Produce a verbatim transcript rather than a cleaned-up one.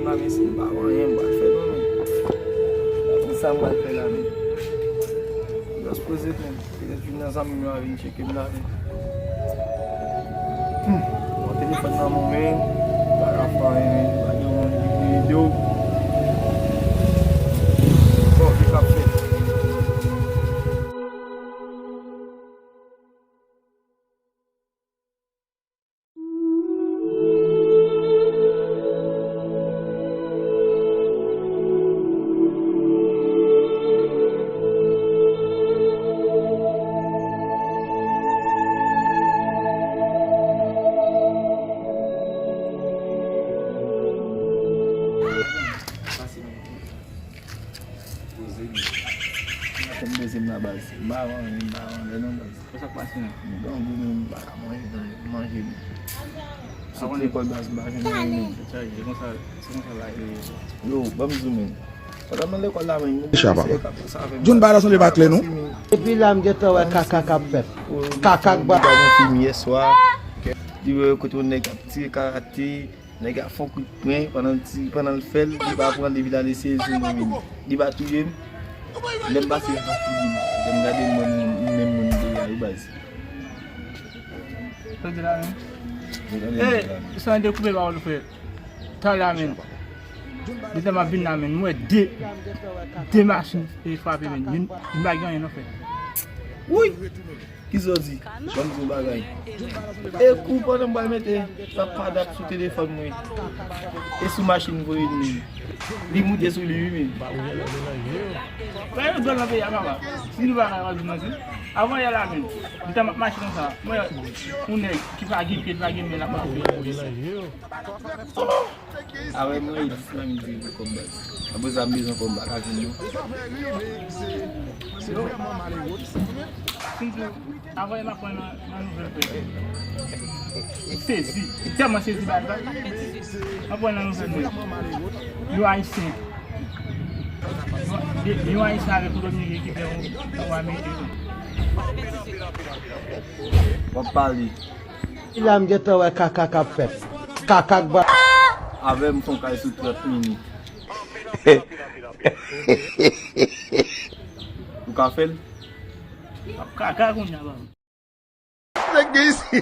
La, men si m pa wè anyen, m pral fè non, men. Ki sa m pral fè la, men? Just poze, men. Petèt youn nan zanmi m yo a vin tcheke m la, men. Hmm. Bon, telefòn nan men w, men. Pa ka fè anyen, men. Pa gen moun ki pou ede w. Bon, ki k ap fèt? Poze m. Fè m poze m la baz. M pa wè anyen, m pa wè anlè non baz. Sa k pase menm? M grangou menm, m pa ka manje, manje menm. Sot lekòl baz, m pa jwenn anyen menm. Sa ye, se konsa, se konsa la ye. Yo, ban m di w menm. Pandan m nan lekòl la menm, Chapa. John ba la sanble pa klè non. Epi la m gentan wè kaka k ap fèt. Kaka k ba. Yon fim yè swa. Li wè kote yon nèg ap tire karate. Nèg la fè yon kout pwen, pandan l ti, pandan l fè l, li pa pran, epi l al eseye sou mwen menm. Li pa touye m. Lè m pase, li pa touye m. Lè m gade mwen, m menm moun m te ye a, wi baz. Sa w di la menm? Mwen tande m di la menm. Sa w dekoupe pawòl ou frè. Talè a menm. Depi m ap vin la menm, m wè de, de machin frape menm. Youn, youn pa gen anyen non frè. Wi! Kisa w di? Ban m di w bagay. E kou pandan m pral mete sa padap sou telefòn mwen. E sou machin voye l menm. Li moute sou li wi menm. Bagay yo dwòl nan peyi a papa. Si nou pa ka wè nou nan se. Avan yè la menm. Li ta m ap mache konsa. Mwen yon nèg ki pa gen pye, pa gen men la pa. Avè mwen e dis la midi pou kòb baz. Apre sa, m bezwen kòb m pa ka jwenn yo. Yo, si m di w, avè m ap pran nan, nan nouvèl frè. M sezi, m tèlman sezi baz la. M ap pran nan nouvèl frè. Yo ayisyen. Yo, yo ayisyen avèk yon dominik ki fè yon, yon ameriken. W ap pale. Epi la m gentan wè kaka k ap fèt. Kaka k ba. Avè m fè yon kay sou trant minit. Ou ka fè l? M ap kaka kounye a, baz. Nèg gen isi.